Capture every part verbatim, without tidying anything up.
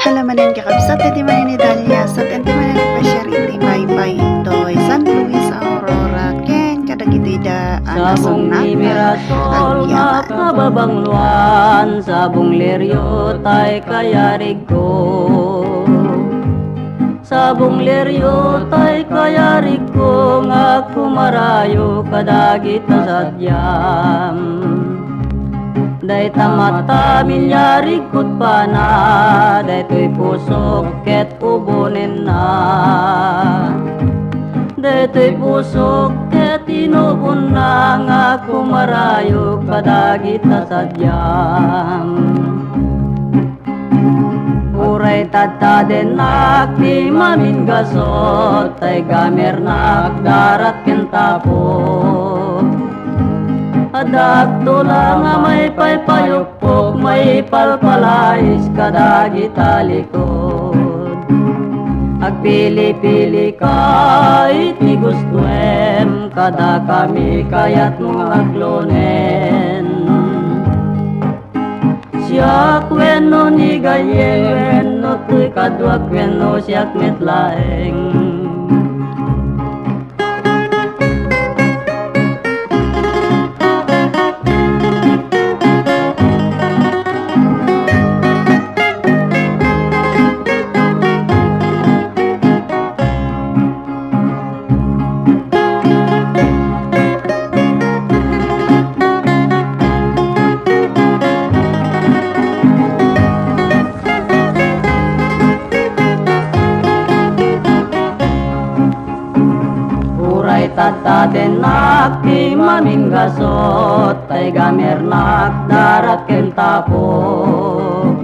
Hello manen, kakabsat, iti manen ni Dalia, sa ti manen ni Pasher iti Baybay, itoy San Luis, Aurora, ken kadagiti da a Sabong ni nasangnak. Mirasol nga kababangloan, sabong lirio tay kayarigko. Sabong lirio tay kayarigko nga kumarayo kadagita sadiam. Dayta mata milyarigko pana, daytoy pusok ket ubonenna. Daytoy pusok ket inubonna nga kumarayo kadagita sadiam. Uray tadtadennak ti maminggasut, tay gamernak darat ken tapok. Adda agtula nga maipaypayukpok, maipalpalais kadagita likod. Agpili-pilika iti gustoem, kadakami kayatmo nga aglonen. Siak wenno ni gayyem, wenno toy kaduak, wenno siak met laeng. Uray tadtadennak ti maminggasut, tay gamernak darat ken tapok.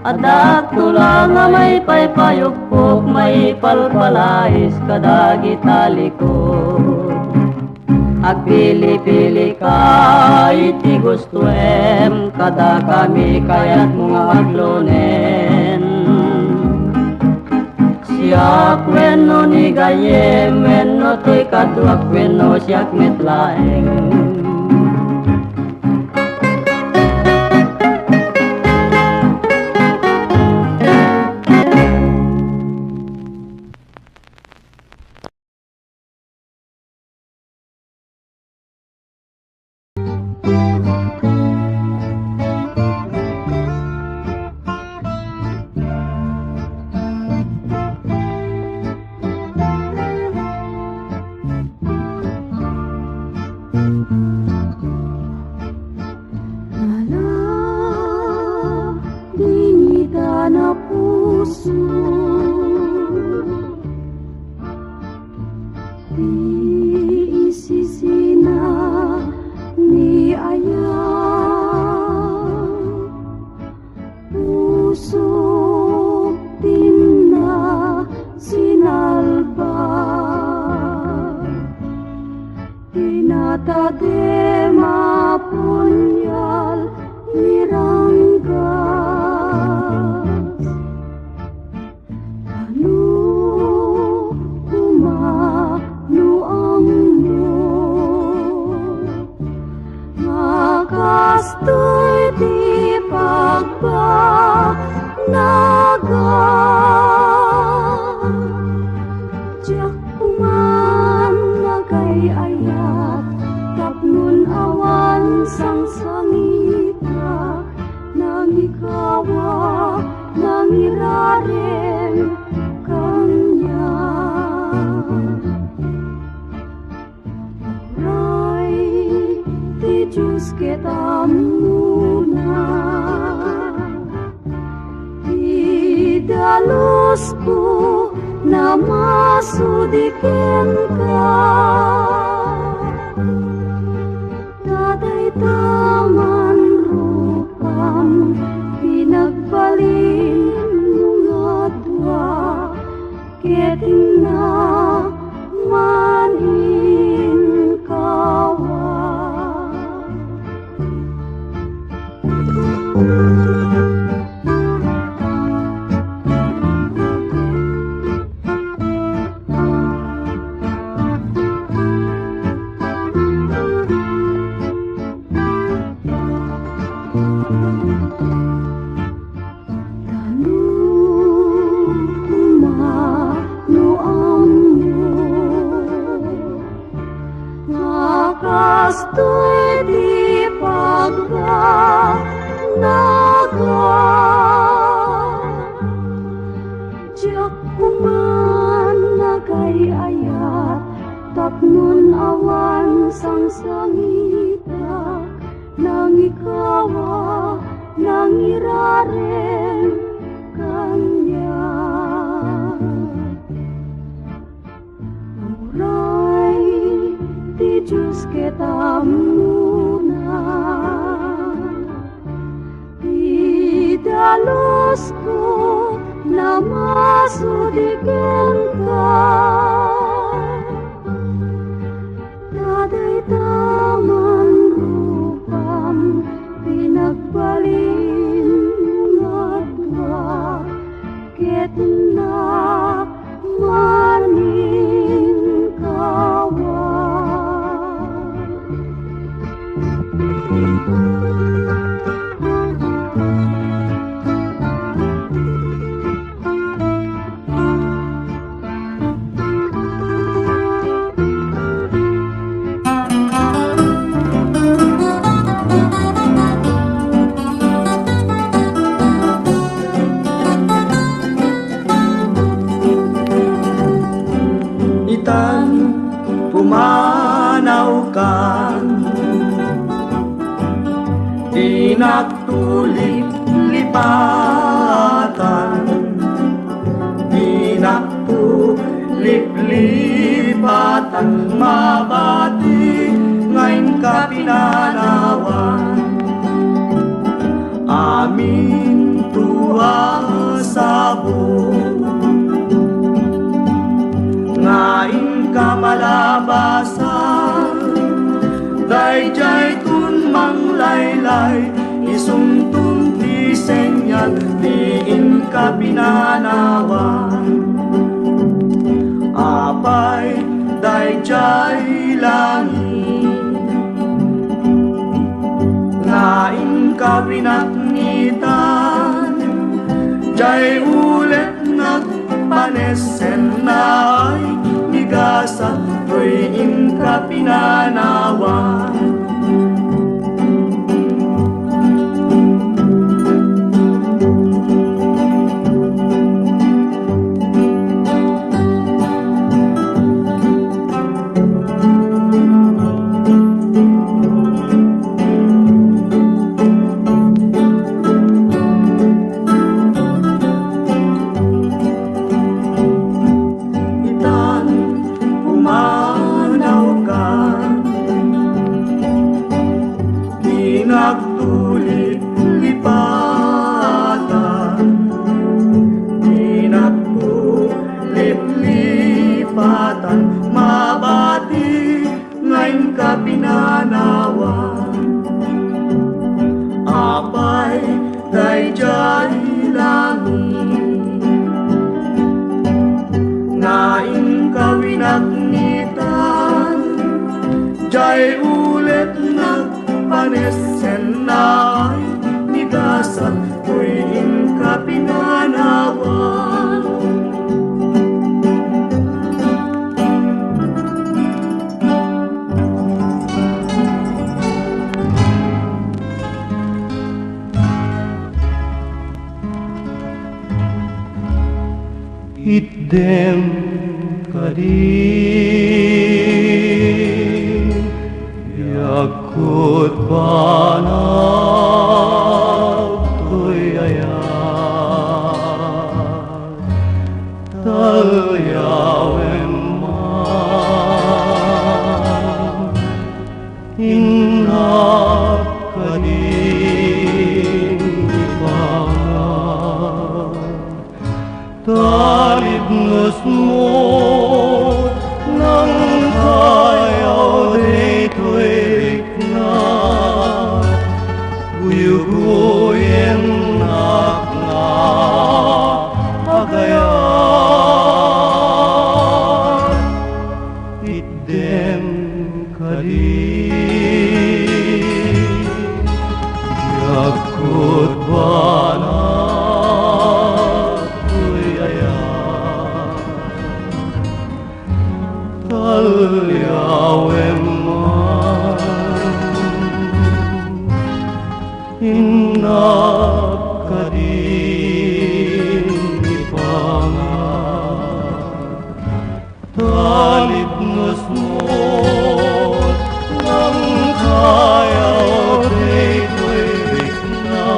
Adda agtula nga maipaypayukpok, maipalpalais kadagita likod. Agpili-pilika iti gustoem, kadakami kayatmo nga aglonen. Siak wenno ni gayyem, wenno toy kaduak, wenno siak met laeng. Nala, dinita na puso. Ti isisina ni ayat, pusok dinna sinalba. Pinatadem a punyal ni Ranggas. Ano koma no ammo nga kastoy ti pagbanagan? Diak koman nagay-ayat tapnon awan sangsangita. Nangikawa, nangirarem kaniak. Uray ti Dios ket ammona ti dalusko, namasudi kenka. Tatay ta man rupam, pinagbalinmo nga dua, ket innak man inkawa. Toy ti pagnagan. Diak koman nagay-ayat tapnon awan sangsangitak, nangikawa, nangirarem kaniak. Uray ti Dios ket ammona. Ti dalusko, namasudi kenka. Ta dayta man rupam, pinagbalin nga adua, ket innak maninkawan. Itan, pumanawkan, dinak tu liplipatan, dinak tu liplipatan, mabati nga inka pinanawan. Aminto a sabong nga inka malabasan, daydiayton manglaylay, isunton ti senyal ti inka pinanawan. Apay, daydiay langit nga inka winaknitan, diay uletnak panessen, naay ni gasat toy inka pinanawan. Itan, pumanawkan, dinak tu liplipatan, dinak tu liplipatan, mabati nga inka pinanawan. Apay, daydiay langit nga inka winaknitan, diay uletnak panessen, naay ni gasat toy inka pinanawan. Itdem kadi, diak kutbanag toy ayat, ta uyawem man. Innak kadin ibaga, talibngesmo nangkayaw daytoy rikna, guyguyennak nga agayat. Itdem kadi, diak kutbanag toy ayat. Ipanga talipnusmot nangkayaw daytoy rikna.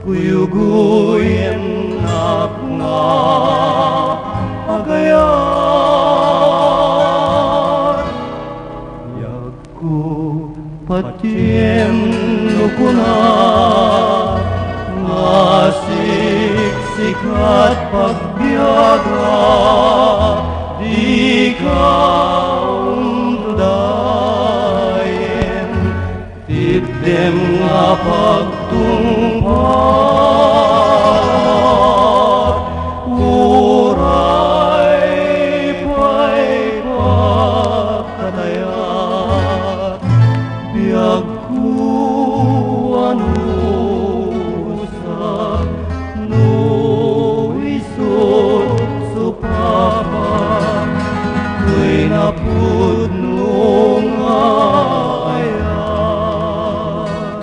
Kuyuguyennak nga agayat. Biagko, patiem no kuna nga siksikat pagbiaga, dika undayen. Itdem nga pagtungpal, uray pay pagkatayat, biagko a nausag, no isu, supapa, ket napudno nga ayat.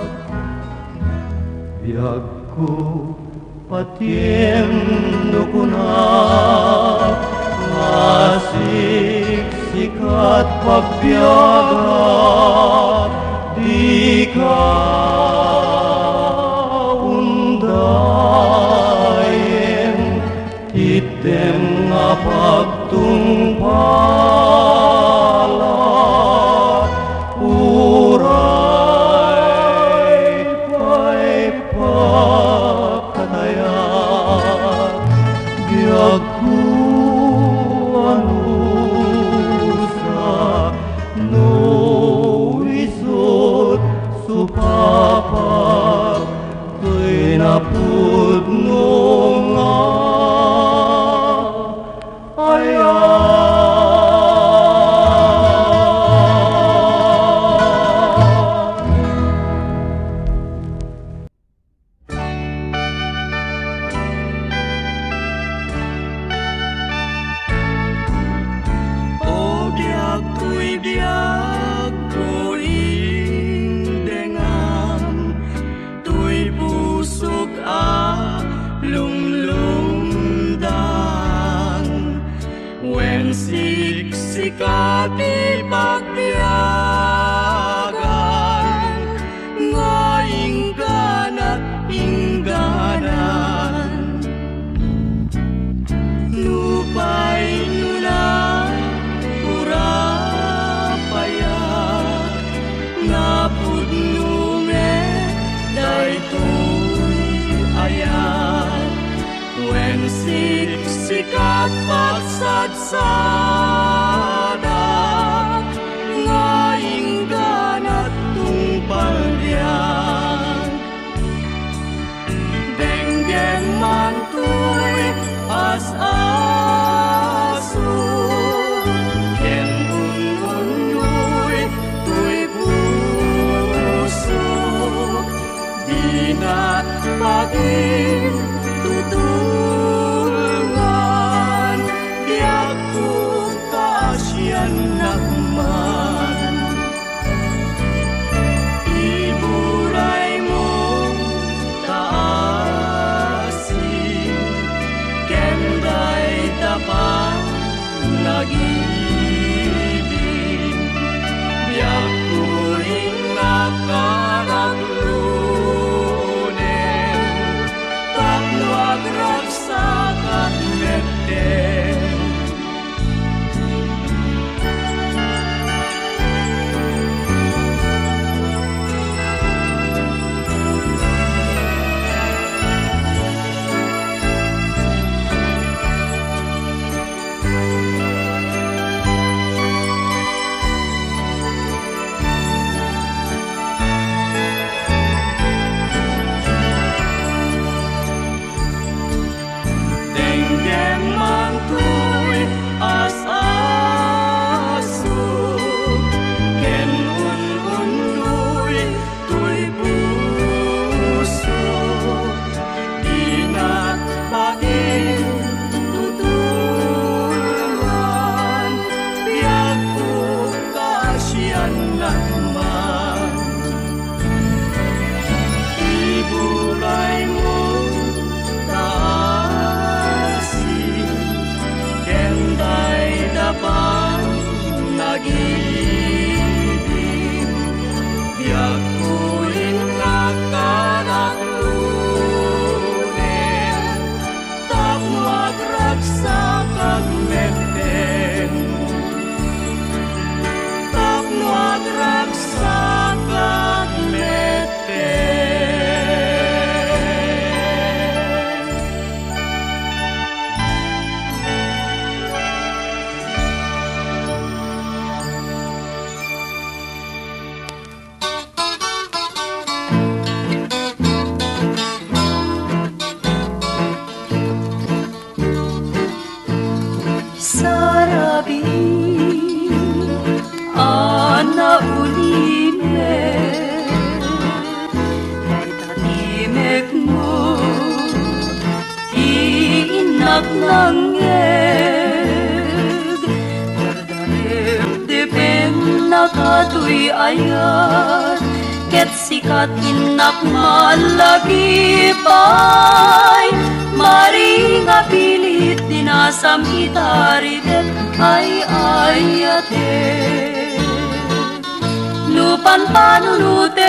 Biagko, patiem no kuna nga siksikat pagbiaga, dika undayen. Itdem nga pagtungpala, uray pay pagkatayat, biagko a nausag, no isut, supapa, ket napudno nga ayat. O biagko, biagko, indengam, toy pusok a lumlumdang, wen siksika ti pagbiagan, nga ingganat, ingganan. Nupay nuna, purapayak, napudno met daytoy ayat, wen siksikat pagsagsadak, nga ingganat tungpal diak. Denggem man toy as-aso, ken un-unnoy toy puso, dinak pagintutulngan, biagko, kaasiannak man. Iburaymo ta asin ken dayta panagibin, biagko, innak karaklonen tapno agra nangngeg. Dardarepdepennaka toy ayat, ket sika ti innak mallagipay. Maring a pilit, dinasam itaridep ay ayatek. No panpanunotek,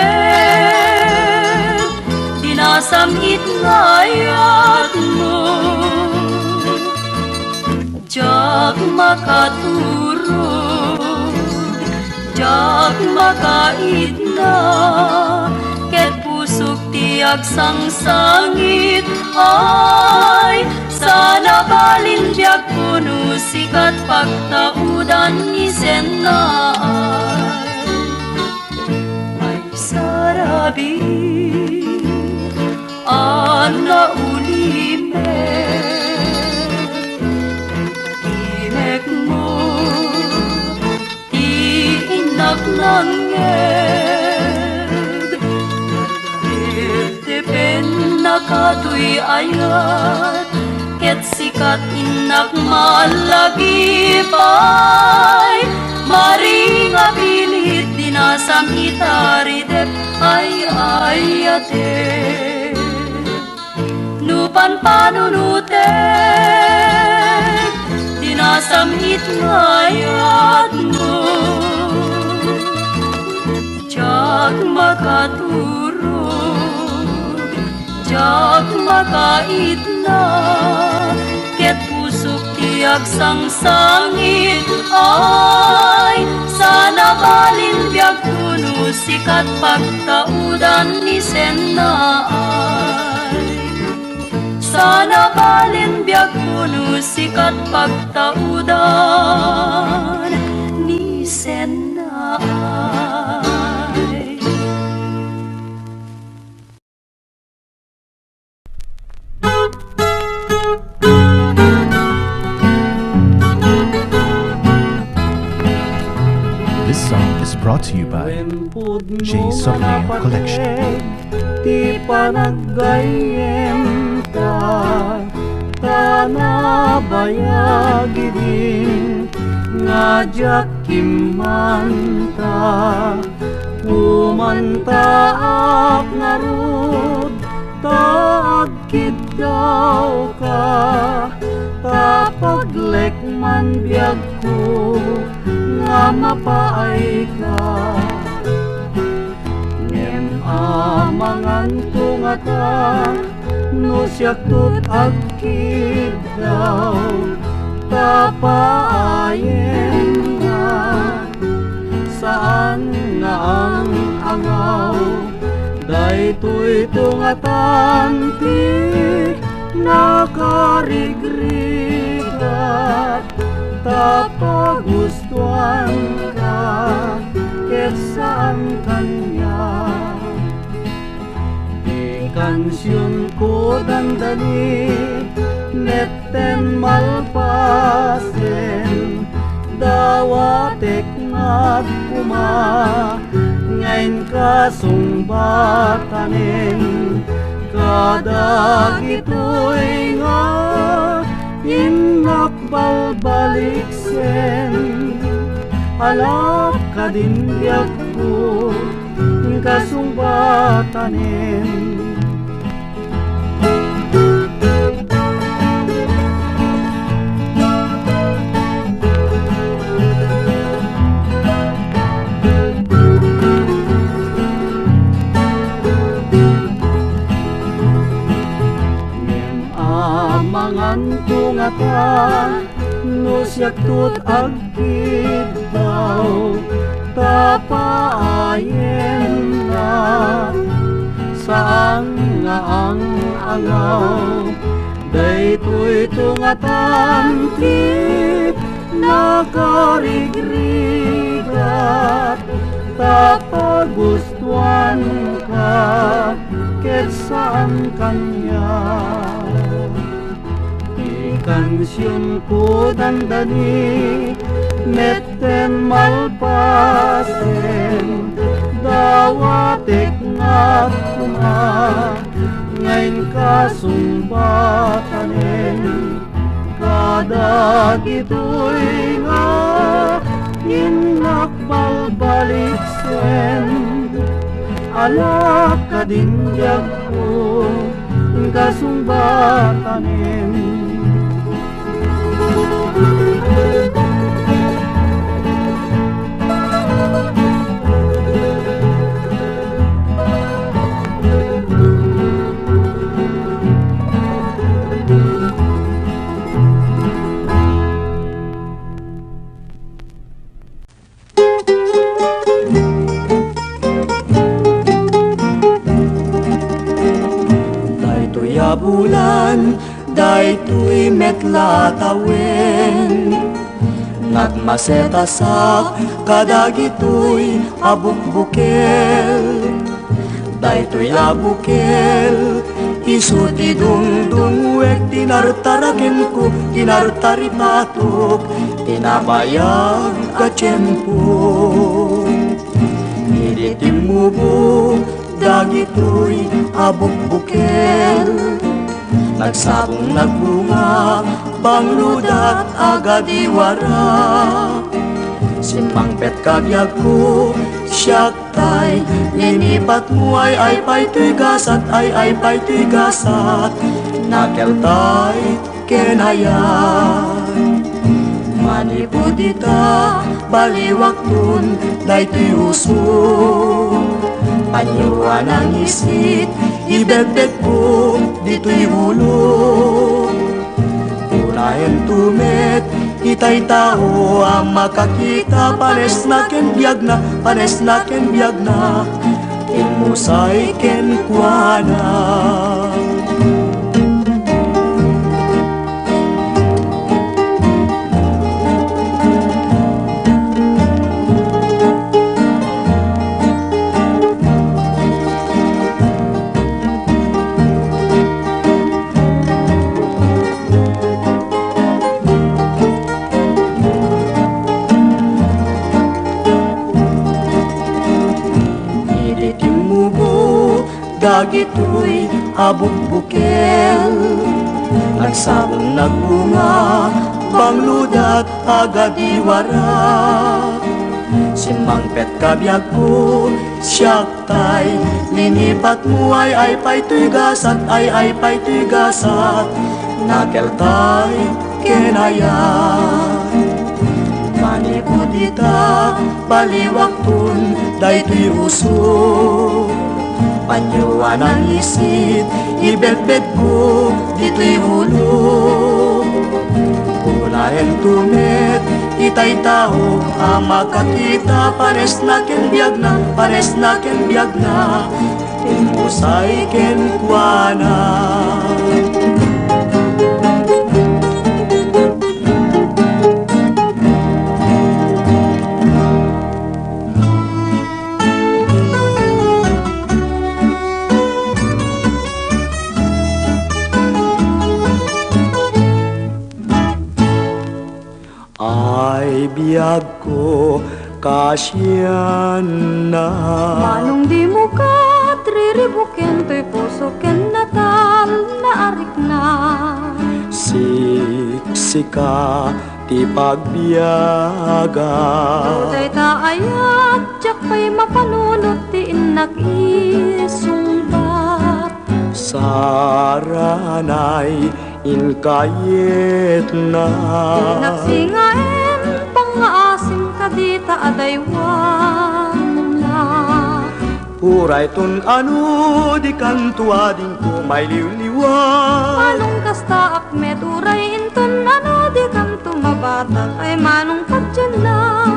dinasam it nga ayatmo. Diak makaturog, diak makaitna, ket pusok ti agsangsangit. Ay, saan a balin biagko no sika ti pagtaudan ni Sennaay. Ay, sarabi a naulimek, timekmo ti innak nangngeg. Dardarepdepennaka toy ayat, ket sika ti innak mallagipay. Maring a pilit, dinasam itaridep ay ayatek. No panpanunotek, dinasam it nga ayatmo. Diak makaturog, diak makaitna, ket pusok ti agsangsangit. Ay, saan a balin biagko no sika ti pagtaudan ni Sennaay. Saan a balin biagko no sika ti pagtaudan ni Sennaay. This song is brought to you by J Sorneo Collection. Ti panaggayyemta, ta nabayag idin nga diak kimmanta. Kumantaak ngarud ta agkiddawka, ta paglekman biagko nga mapaayka. Ngem amanganto ngata, no siakto ti agkiddaw, ta paayenna. Saan nga ang-angaw, daytoy tungatan ti nakarigrigat, ta pagustuanka ket saan kaniak. Ti kansionko dandani, metten malpasen, dawatek nga koma, nga inka sungbatanen kadagitoy nga innak balbaliksen. Alak kadin biagko, inka sungbatanen. Ngem amanganto ngata, no siakto ti agkiddaw, ta paayenna. Saan nga ang-angaw, daytoy tungatan ti nakarigrigat, ta pagustuanka ket saan kaniak. Ti kansionko dandani, metten malpasen, dawatek nga koma, nga inka sungbatanen. Dagitoy nga innak balbaliksen, ala kadin biagko, kasungbatangen. Daytoy a bulan, daytoy met la a tawen, nagmasetasak kadagitoy a bukbukel. Daytoy a bukel, isu ti dungdungngoek, ti nartarakenko, ti nartaripatok, ti nabayag a tiempo. Idi timmubo dagitoy a bukbukel, nagsabong, nagbunga, bangludat a gadiwara. Simmangpetka biagko, siak tay linipatmo, ay-ay pay toy gasat, ay-ay pay toy gasat, nakeltay ken ayat. Manipud ita, baliwakton daytoy uso. Panyo a nangisit, ibetbetko ditoy ulo. Kunakento met, itay tao a makakita, panesna ken biagna, panesna ken biagna, immusay kenkuana. Idi timmubo dagitoy a bukbukel, nagsabong, nagbunga, bangludat a gadiwara. Simmangpetka biagko, siak tay linipatmo, ay-ay pay toy gasat, ay-ay pay toy gasat, nakeltay ken ayat. Manipud ita, baliwakton daytoy uso. Panyo a nangisit, ibetbetko ditoy ulo. Kunakento met, itay tao a makakita, panesna ken biagna, panesna ken biagna, immusay kenkuana. Ay biagko, kasianna. Manong dimo ket riribuken toy puso ken natalna a rikna. Siksika ti pagbiagak. No dayta ayat, diak pay mapanunot ti innak isungbat. Saranay, inkayetna. Nagsingaen, pangngaasim kadita a daywanna. Urayton a no di kanto adingko mailiwliwa. Manong kastaak met, uray inton a no di kanto mabatak, ay manong padianna.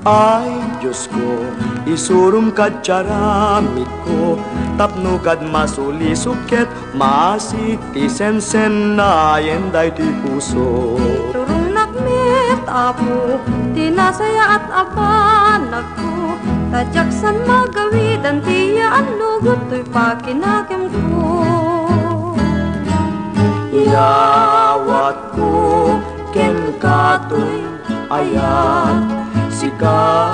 Ay, Diosko, isurom kad ti aramidko, tapno kad masulisog ket maasik ti sensennaen daytoy puso. Iturongnak met, Apo, ti nasayaat a banagko, ta diak saan magawidan ti yaannugot toy pakinakemko. Iyawatko kenka toy ayat, sika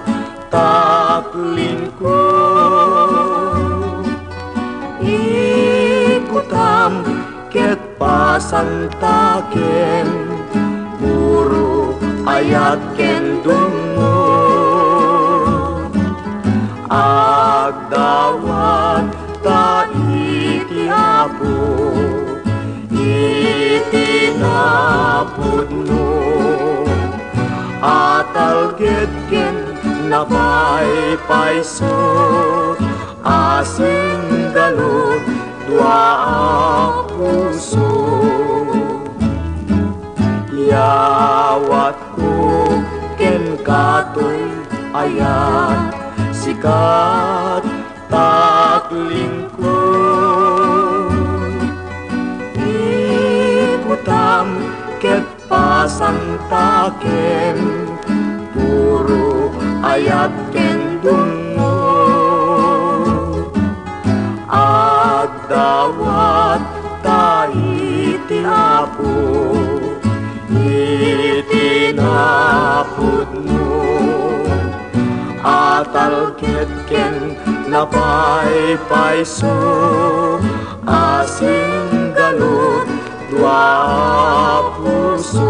ti aklingko. Ikutam ket Pasantakem, puro ayat ken dungngo. Agdawat ta iti Apo, iti napudno. Atalged ken napaypayso, asinggalud dua a puso. Yawatko kenka toy ayat, sikat tak lingkod. Iputam ket pasantakem, puro ayat ken dungngo. Agdawat ta iti Apo, iti napudno. Atalged ken napaypayso, asinggalud dua a puso.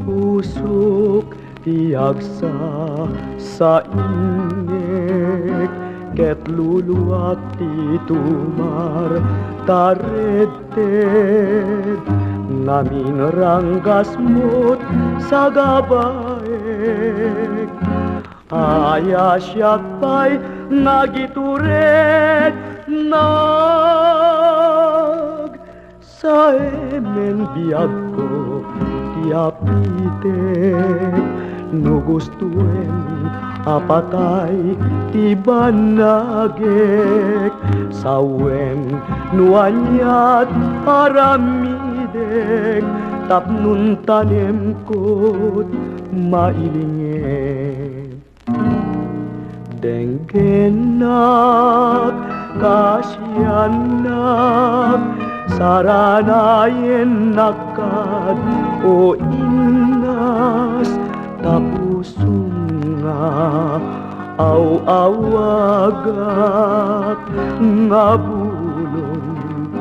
Pusok ti agsasainnek, ket luluak ti tumartaredted. Naminranggasmot sagabaek, ayasiak pay nagiturek. Nag Saemen biagko ti apitek, no gustoem a patay ti banagek. Sawen no aniat aramidek, tapnon tanemkot mailingek. Denggennak, kasiannak, saranayennak kad o innas, ta pusongna aw-awagak nga bulong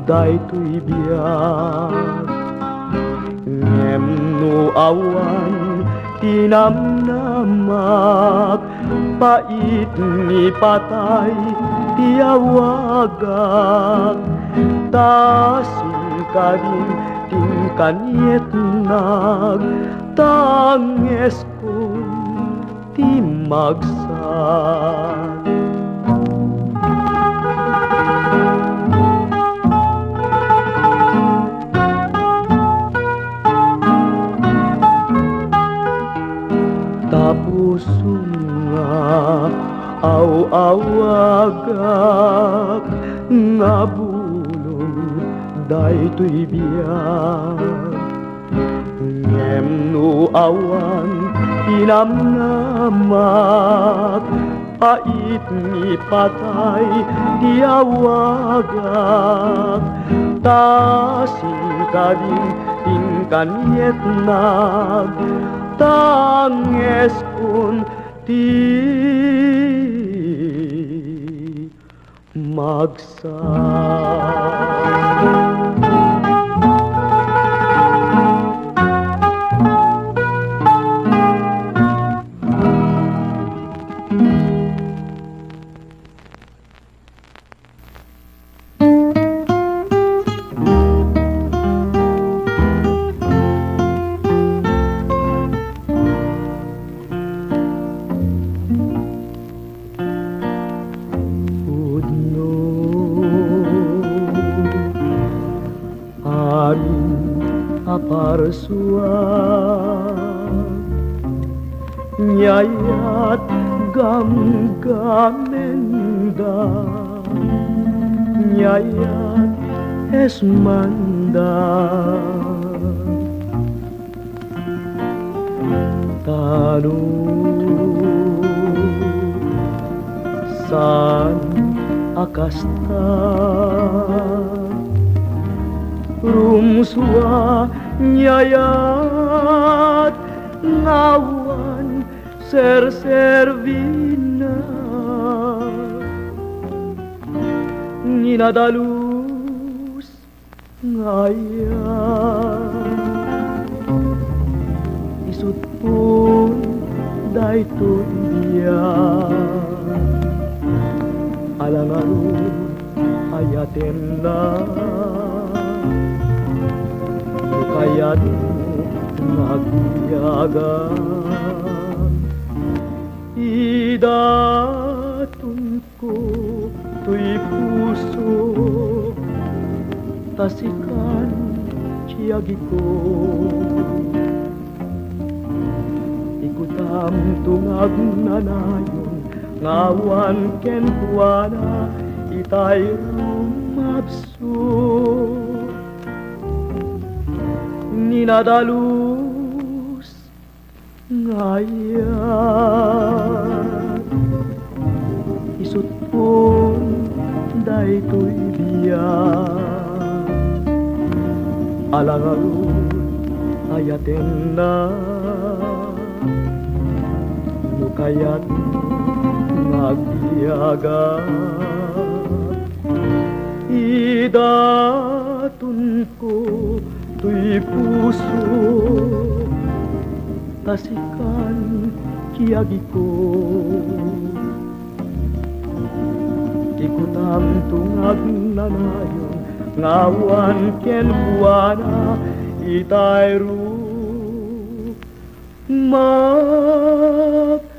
daytoy biag. Ngem no awan ti namnamak, pait ni patay ti awagak, ta sinkadin ti inkanietnak, ta ngeskon ti magsat. Ta pusongna aw-awagak nga bulong daytoy biag. Ngem no awan ti namnamak, pait ni patay ti awagak, ta sinkadin ti inkanietnak, ta ngeskon ti magsat. Pudno amin a parsua, ni ayat gamgamenda, ni ayat esmanda. Ta no saan a kasta, rumsua ni ayat nga awan serserbina. Ni nadalus nga ayat, isutpon daytoy biag. Ala ngarud ayatenna, no kayatmo nga agbiagan. Idaton ko toy puso, ta sikan ti agiko. Ikutamto nga agnanayon nga awan kenkuana itay rumabsut. Ni nadalus nga ayat, isutpon daytoy biag. Ala ngarud ayatenna, no Kayat nga agbiaga, idatonko toy puso, ta sikan ti agiko. Ti kutamto nga agnanayon nga awan kenkuana, itayro maksud.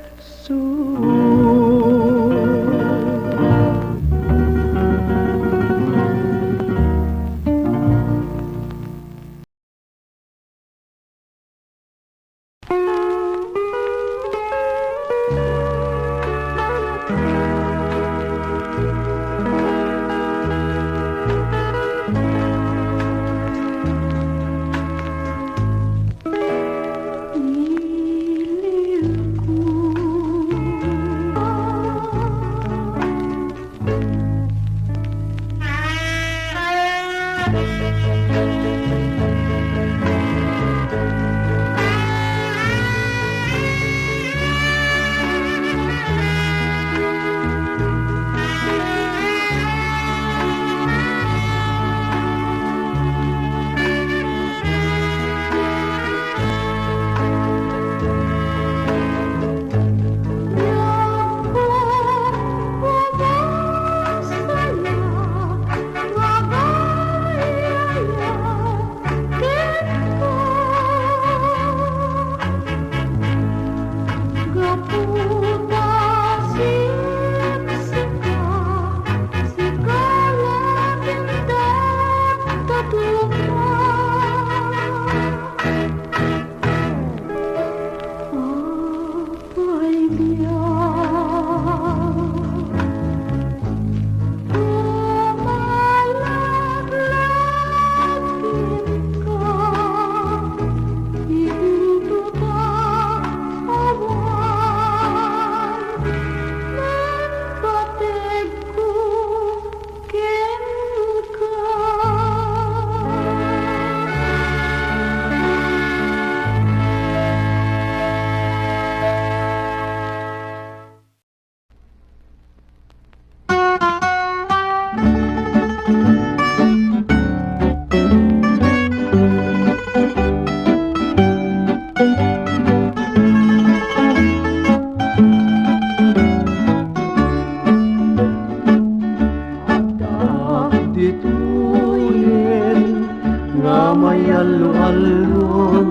Adda ditoyen nga mayallo-allon,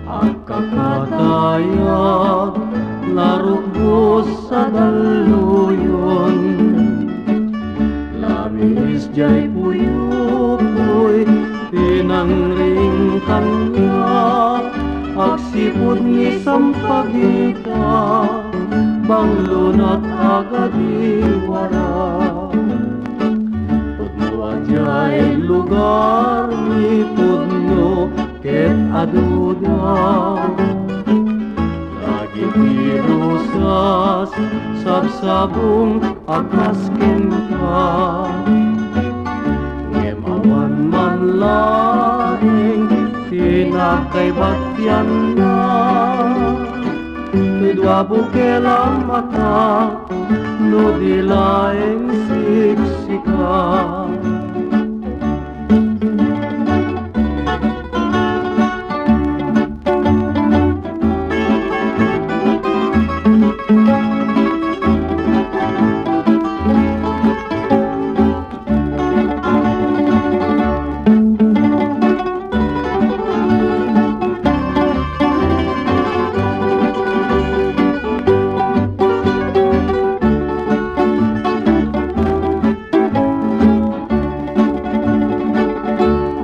agkakatayag, narukbos a dalluyon. Lamiis diay puyopoy ti nangrin kaniak, agsipud ni sampagita, banglonat a gadiwara. Pudno a diay lugar ni pudno ket aduda. Dagiti rusas sabsabong a kas kenka. Ngem awan man laeng ti nagkaibatianna. Ti dua bukel a mata, no di laeng siksika.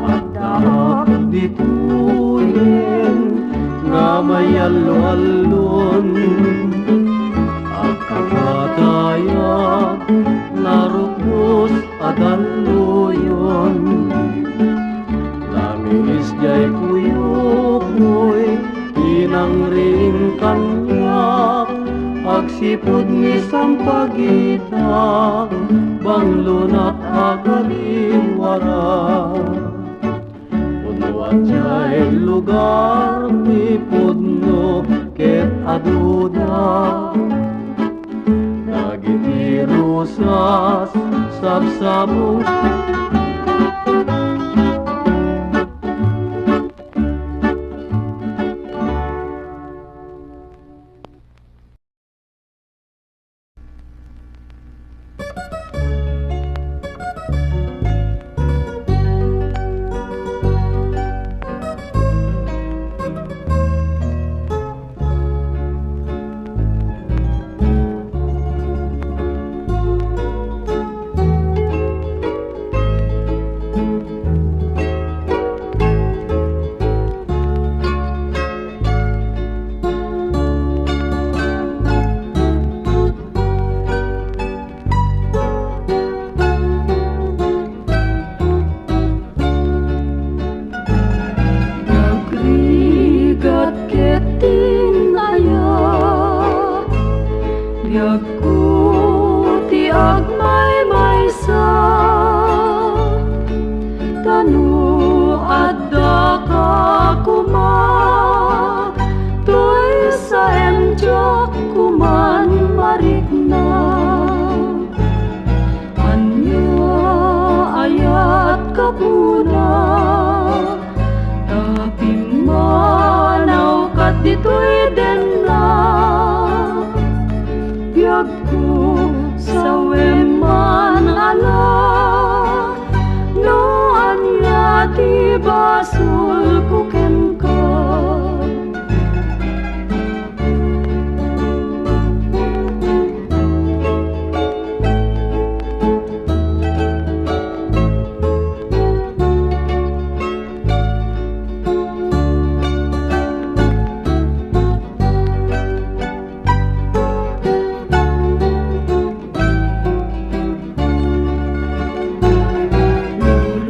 Addaak ditoyen nga mayallo-allon, agkakatayag, narukbos a dalluyon. Lamiis diay kuyukmoy, inangring kaniak, agsipud ni sampagita, banglonat a gadiwara. Pudno a diay lugar ni pudno ket Aduda dagiti rusas, sabsabong. Nagrigat ket tin-ayat, biagko ti agmaymaysa. Ta no addaka koma, toy saen diak koman marikna. Ania ayat gapuna, ta pimmanaw kat ditoy denna. Biagko, sawem man a la, no ania ti basolko kenka.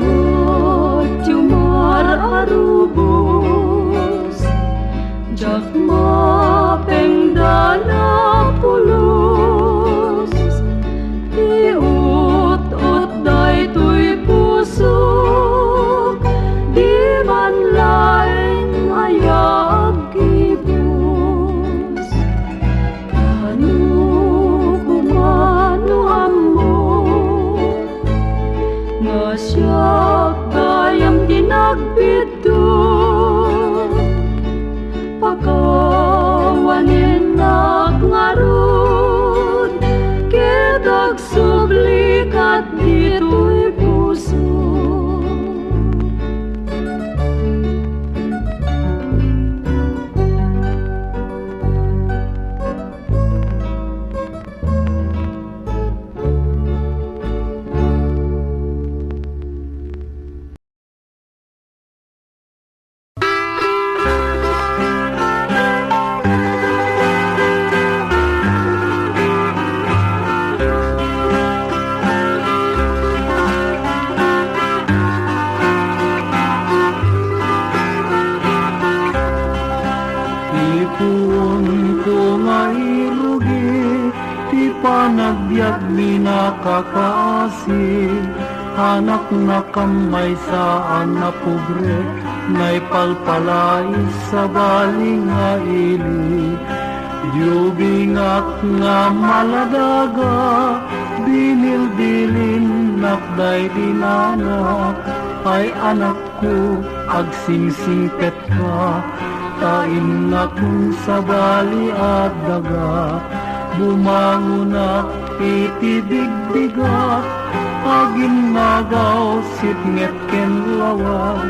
Lulot ti umar a rubos, diak mapengdan a pulos. Ti ut-ut daytoy pusok, di man laeng aya aggibus. Ano koma no ammo nga siak gayam ti nagbiddut? Pakawanenak ngarud ket agsublikat ditoy puso. Ipuonko nga irugi ti panagbiagmi a kakaasi, anaknakam maysa a napobre, naipalpalais, sabali nga ili. Diyo bingak nga maladaga, binilbilinnak daydi nana, ay anak ko, agsingsingpetka, ta innakon sabali a daga. Bumangonak iti bigbigak, aginnagaw, sipnget ken lawag,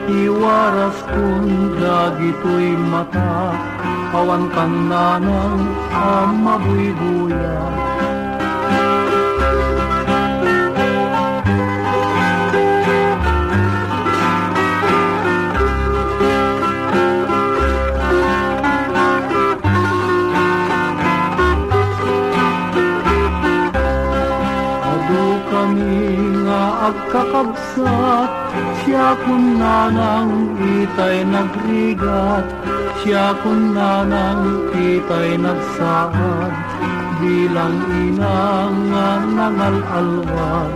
iwaraskon dagitoy matak. Awan kannanang a mabuybuya. Adu kami nga agkakabsat, siak kunnanang itay nagrigat, siak kunnanang itay nagsaad, bilang ina nga nangal-alwad.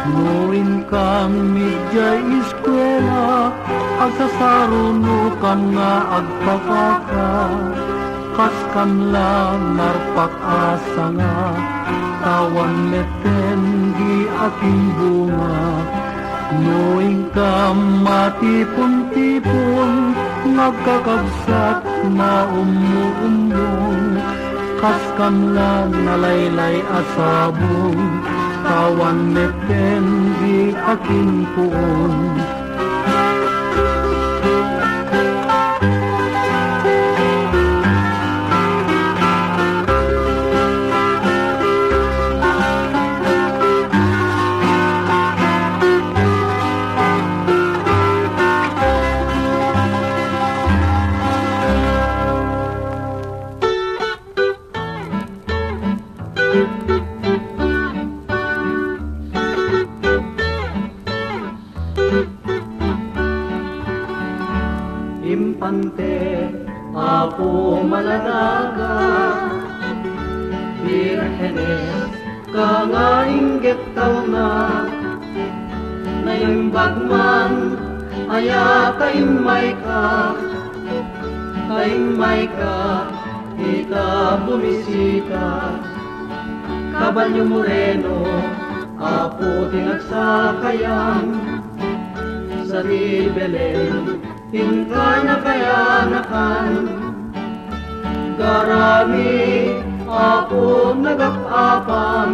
No inkam idiay eskuela, agsasarunokam nga agpakaka. Kaskam la narpak a sanga, awan metten di akimbunga. No inkam matipon-tipon, nagkakabsat, maummo-ummong, kaskam la nalaylay a sabong, awan metten di akinpuon. Impante, Apo Maladaga, Birhenes, ka nga inggit talna, naimbag man, aya ta immayka, ta immayka, ita bumisita. Kabalio Moreno, Apo ti nagsakayam, sadi Belen, inka nakayanakan. Garami, Apo, nagap-apam,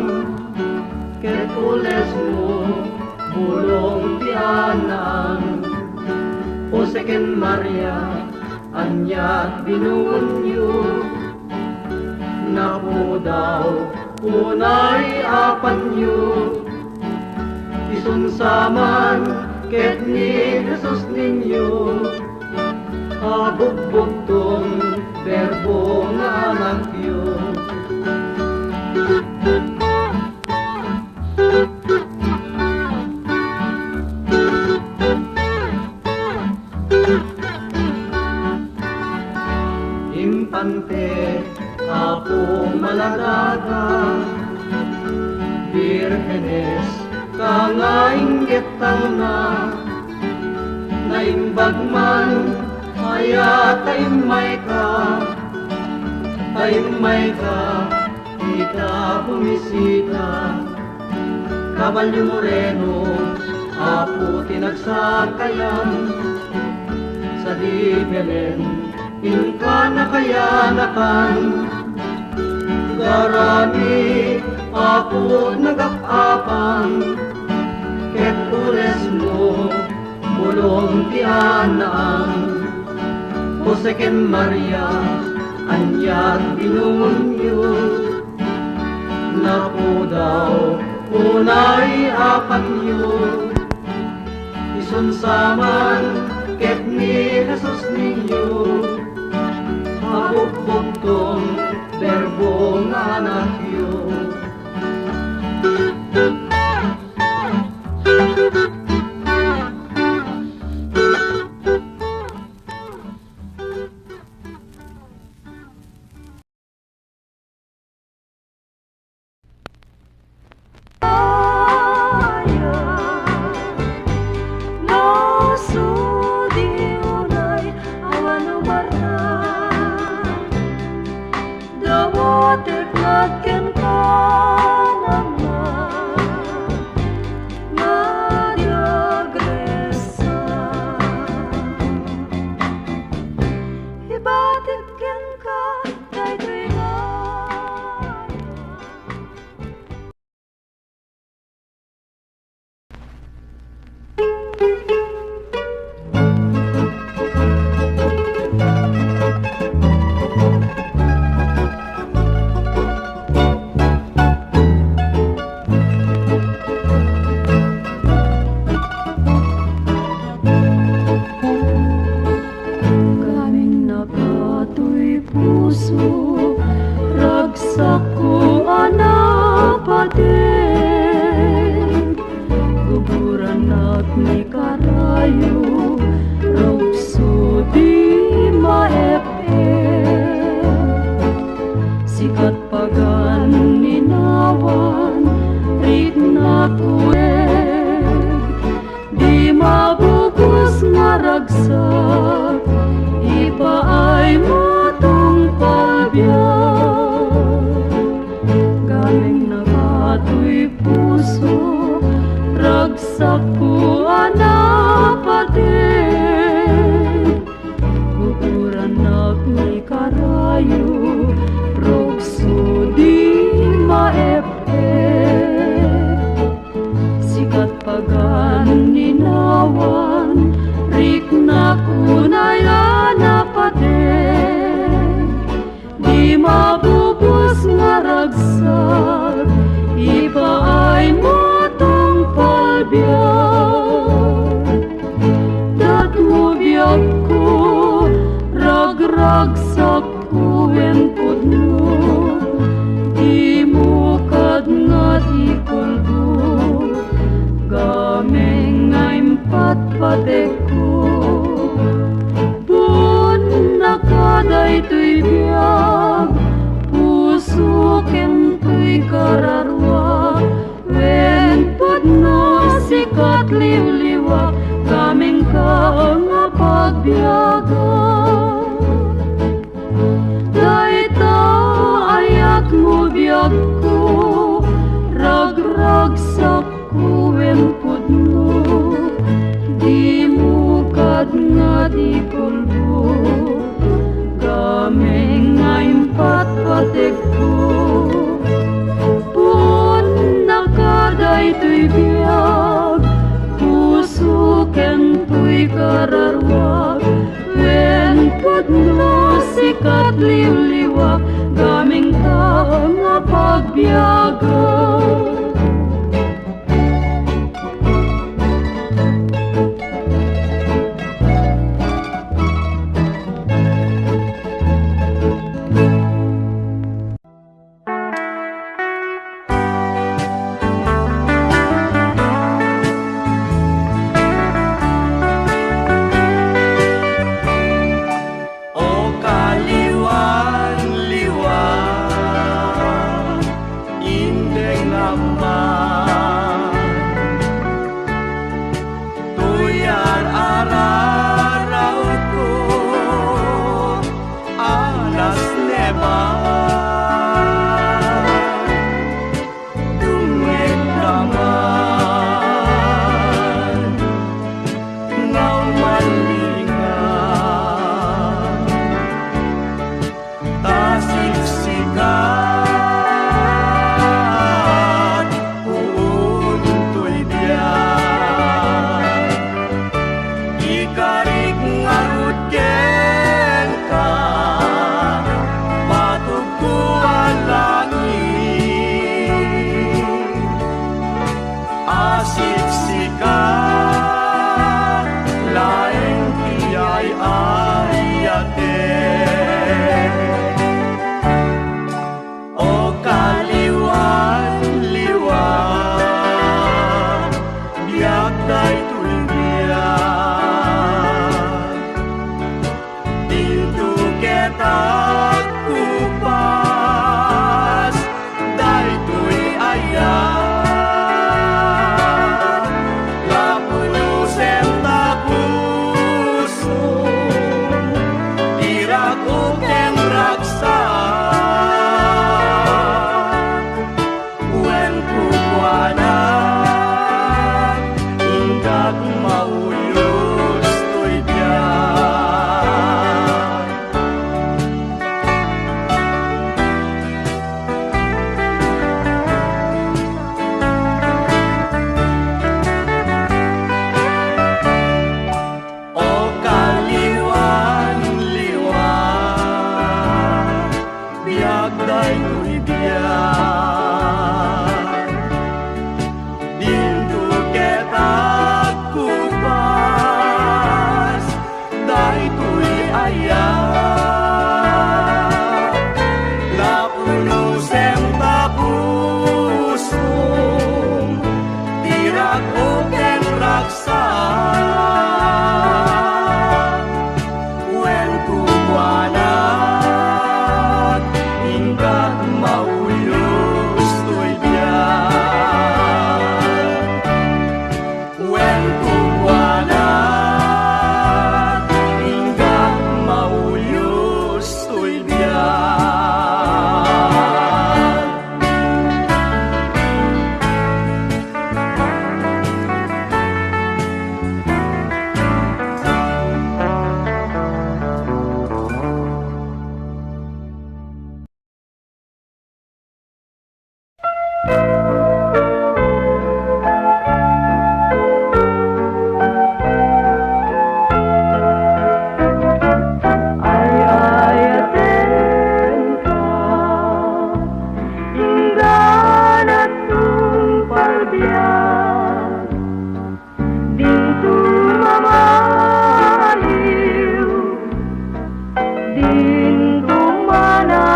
ket ulesmo, bulong ti anam. Jose ken Maria, aniat binungonyo, napudaw, unay apanyo. Isun saman ket ni Jesus ninyo, abugbugtong Berbo nga anakyo. Impante, Apo Maladaga, Birhenes, ka nga inggit talna, naimbag man, aya ta immayka, ta immayka, ita bumisita. Kabalio Moreno, Apo ti nagsakayam, sadi Belen, inka nakayanakan. Garami, Apo, nagap-apam, ket ulesmo, bulong ti anam. Jose ken Maria, aniat binungonyo, napudaw, unay apanyo. Isun saman ket ni Jesus ninyo, abugbugtong Berbo nga anakyo. Nasu di unay awan umarna. Dawatek nagkenka, Ama, nga di agresa. Ibatik kenka daytoy nga Kaming nakatoy puso, ragsakko a napateg. Gugurannak ni karayo, rukso di maep-ep. Sikat pagan ni nawan, riknak uleg. Di mabukos nga ragsak, ipaay matungpal Rugso di maep-ep. Sikat pagan ni nawan, riknak unay a napateg. Di mabubos nga ragsak, ipaaymo tungpal biag. Datmo biagko, ragragsakko wen pudno. Dimo kadngad ikulbo, gameng nga impatpatekko. Buonna kadaytoy biag, puso ken toy kararua, wen pudno sikat liwliwa, gamengka nga pagbiaga. Dayta ayatmo biagko, ragragsak ko wen pudno, dimo kadngad ikulbo, gameng nga impatpatekko. Buonna kadaytoy biag, puso ken toy kararua, wen pudno sikat liwliwa, gamengka nga pagbiaga. O kaliwan-liwan, indeng amman, toy ar-ararawko a nasneban. Dumngegka man nga umalingan, ta siksikat, puon toy biag. Ikarik ngarud kenka, patog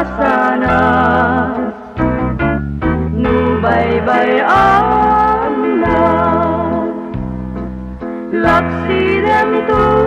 sana no baybay-anna. Laksidem to